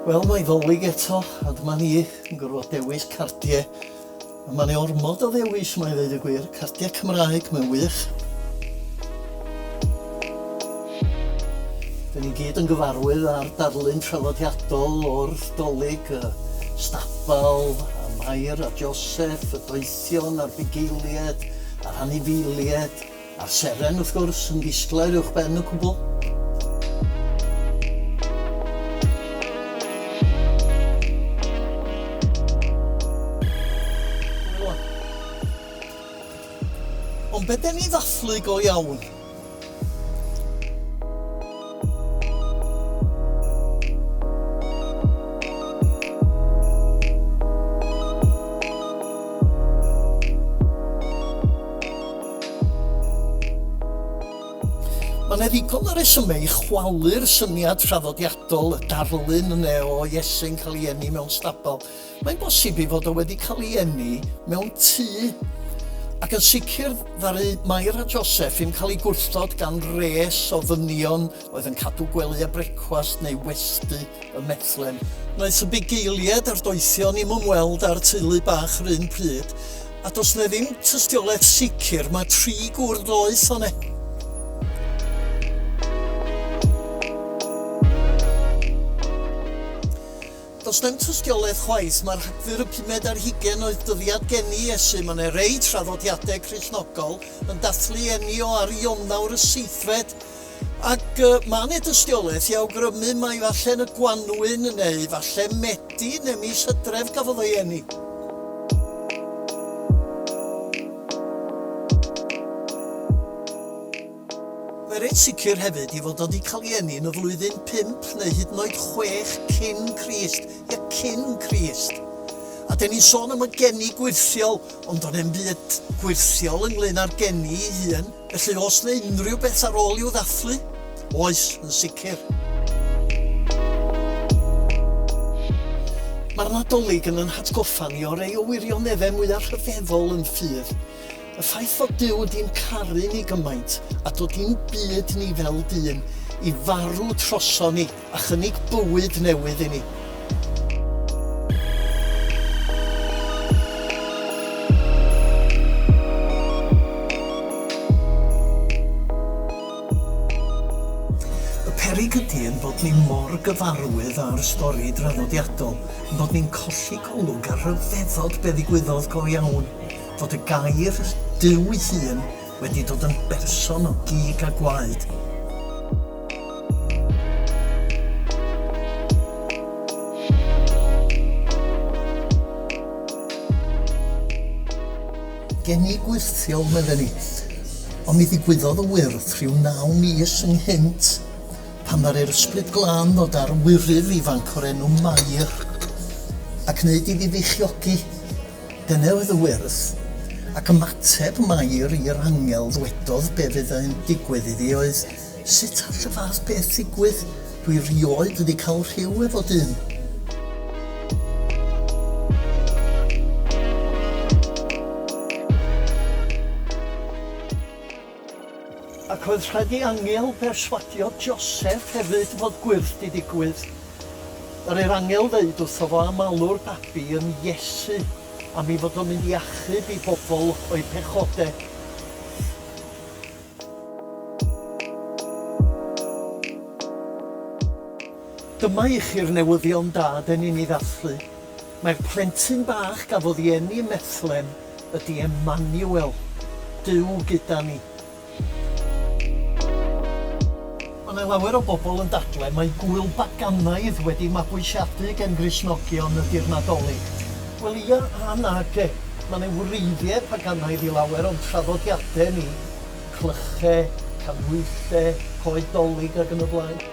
Wel, mae Ddolig eto, a dyma ni yn gorfod dewis cardiau. A mae 'na ormod o ddewis, mae i ddeud y gwir. Cardiau Cymraeg, mae'n wych. Dyn ni gyd yn gyfarwydd â'r darlun traddodiadol o'r Dolig, y stabal, a Mair a Joseph, y doethion a'r bugeiliaid, a'r anifeiliaid, A'r seren, wrth gwrs, yn ddisglair uwch ben y cwbl. Ond be den ni ddathlu go iawn? Mae 'na ddigon o resymau i chwalu'r syniad traddodiadol, y darlun yna o Iesu'n cael ei eni mewn stabal. Mae'n bosib ei fod o wedi cael ei eni mewn tŷ. Ac yn sicr, ddaru Mair a Joseff ddim cael eu gwrthod gan res o ddynion oedd yn cadw gwely a brecwast neu westy ym Methlehem. Wnaeth y bugeiliaid a'r doethion ddim ymweld â'r teulu bach yr un pryd, a does 'na ddim tystiolaeth sicr mai tri gŵr ddoeth o'n e. Does dim tystiolaeth chwaith mai Rhagfyr y pumed ar hugain oedd dyddiad geni Iesu, mae 'na rei traddodiadau Cristnogol yn dathlu eni o ar Ionawr y seithfed, ac mae 'na dystiolaeth i awgrymu mai falle yn y gwanwyn neu falle Medi neu mis Hydref gafodd o'i eni. Mae reit sicr hefyd ei fod o 'di cael ei eni yn y flwyddyn 5 neu hyd yn oed 6 cyn Crist, ie cyn Crist. A 'den ni'n sôn am y geni gwyrthiol, ond do'n e'm byd gwyrthiol ynglyn â'r geni ei hun, felly oes 'na unrhyw beth ar ôl i'w ddathlu? Oes, yn sicr. Mae'r Nadolig yn 'yn hatgoffa ni o rei o wirioneddau mwyaf rhyfeddol yn ffydd. Y ffaith fod Duw wedi'n caru ni gymaint, a dod i'n byd ni fel dyn, i farw troson ni a chynnig bywyd newydd i ni. Y peryg ydy ein bod ni mor gyfarwydd â'r stori draddodiadol, ein bod ni'n colli golwg ar ryfeddod be ddigwyddodd go iawn. Fod y gair Duw ei hun wedi dod yn berson o gig a gwaed. Geni gwyrthiol, medden ni. Ond mi ddigwyddodd y wyrth rhyw naw mis ynghynt, pan ddaru'r Ysbryd Glân ddod ar wyryf ifanc o'r enw Mair, ac wneud iddi feichiogi. Dyna oedd y wyrth, ac ymateb Mair i'r angel ddwedodd be fyddai'n digwydd iddi oedd, Sut all y fath beth ddigwydd? Dwi rioed wedi cael rhyw efo dyn. Ac oedd rhaid i angel berswadio Joseff hefyd fod gwyrth 'di digwydd. Ddaru'r angel ddeud wrtho fo am alw'r babi yn Iesu, am ei fod o'n mynd i achub ei bobl o'u pechode. Dyma i chi'r newyddion da 'den ni'n ei ddathlu. Mae'r plentyn bach gafodd ei eni ym Methlem ydi Emmanuel, Duw gyda ni. Mae 'na lawer o bobl yn dadlau mai gŵyl baganaidd wedi mabwysiadu gen Gristnogion ydi'r Nadolig. Wel ia a nage. Mae 'na wreiddiau paganaidd i lawer o'n traddodiadau ni, clychau, canhwyllau, coed 'Dolig ac yn y blaen.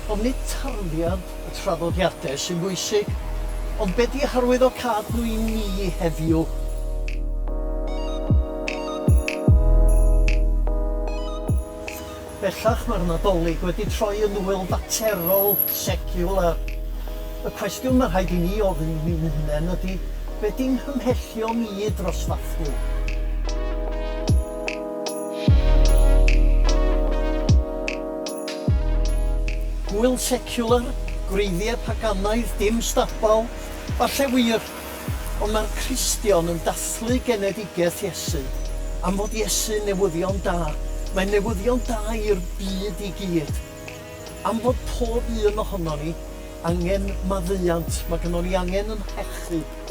Ond nid tarddiad y traddodiadau sy'n bwysig, ond be di harwyddocâd nhw i ni heddiw? Bellach mae'r Nadolig wedi troi yn ŵyl faterol, seciwlar. Y cwestiwn mae rhaid i ni ofyn i'n hunain ydi, be di'n nghymhellion i dros ddathlu? Gŵyl secular, gwreiddiau paganaidd, dim stabal, falle wir, ond mae'r Cristion yn dathlu genedigaeth Iesu, am fod Iesu'n newyddion da, mae'n newyddion da i'r byd i gyd. Am fod pob un ohonon ni angen maddeuant, mae gynnon ni angen yn hachub.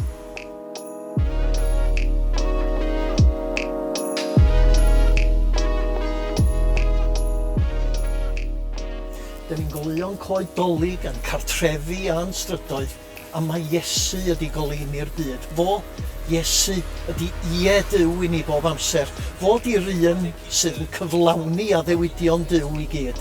Dyn ni'n goleuo'n coed 'Dolig a'n cartrefi a'n strydoedd, a mae Iesu ydi goleuni'r byd. Fo, Iesu, ydi Ie Duw i ni bob amser. Fo 'di'r un sydd yn cyflawni addewidion Duw i gyd.